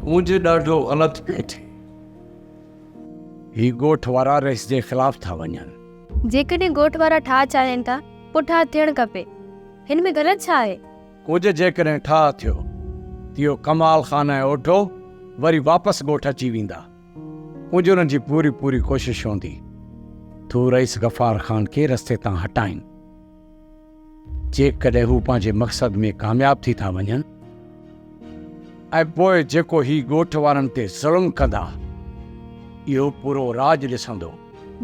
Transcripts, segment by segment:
ڪونج ڏاڍو غلط پيو ٿئي. هي ڳوٺ وارا رئيس جي خلاف ٿا وڃن. جيڪڏهن ڳوٺ وارا ٺاهه چاهين ٿا پوء ٺاهه ٿيڻ کپي. هن ۾ غلط ڇا آهي؟ ڪونج جيڪڏهن ٺاهه ٿيو ته اهو ڪمال خان ۽ اوڍو وري واپس ڳوٺ اچي ويندا. ڪونج انهن جي پوري پوري ڪوشش هوندي ته هو رئيس غفار خان کي رستي تان هٽائين. جيڪڏهن هو پنهنجي مقصد ۾ ڪامياب ٿي ٿا وڃن ۽ پوء جيڪو هي ڳوٺ وارن تي ظلم ڪندا، اهو پورو راڄ ڏسندو.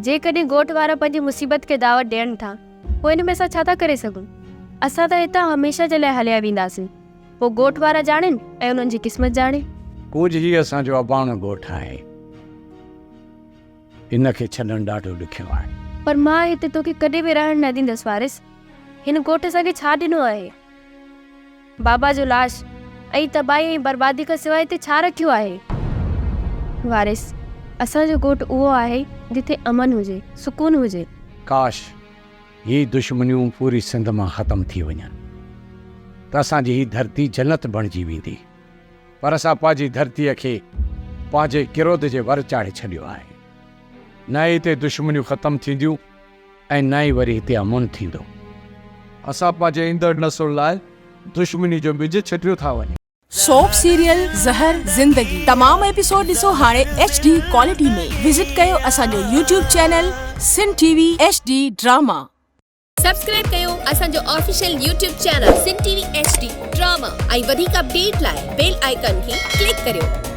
جيڪڏهن ڳوٺ وارا پنهنجي مصيبت کي دعوت ڏين ٿا، پوء ان ۾ اسان ڇا ٿا ڪري سگهون؟ اسان ته هتان هميشه جي لاء هليا وينداسين، پوء ڳوٺ وارا ڄاڻين ۽ انهن جي قسمت ڄاڻي. ڪونج هي اسان جو اباڻو ڳوٺ آهي. ان کي ڇڏڻ ڏاڍو ڏکيو آهي. پر مان هتي توکي ڪڏهن به رهڻ نه ڏيندس وارث. هن ڳوٺ اسان کي ڇا ڏنو آهي؟ بابا جو لاش ۽ تباهي ۽ بربادي کان سواء هتي ڇا رکيو آهي؟ وارث، اسان جو ڳوٺ اهو آهي جتي امن هجي، سڪون هجي. ڪاش! هي دشمنيون پوري سنڌ مان ختم ٿي وڃن ته اسان جي هي ڌرتي جنت بڻجي ويندي. پر اسان پنهنجي ڌرتيء کي پنهنجي ڪروڌ جي ور چاڙهي ڇڏيو آهي. نه ئي هتي دشمنيون ختم ٿينديون ۽ نه ئي وري هتي امن ٿيندو. اسان پنهنجي ايندڙ نسل لاء دشمني جو ٻج ڇٽيو ٿا وڃون. سوپ سيريل زهر زندگي تمام ايپيسوڊ ڏسو هاڻي ايڇ ڊي ڪوالٽي ۾ وزٽ ڪيو اسان جو YouTube channel Sindh T V H D drama. Subscribe ڪيو اسان جو official YouTube channel Sindh T V H D drama ۽ وڌيڪ اپڊيٽ لاء بيل آئيڪان کي ڪلڪ ڪريو.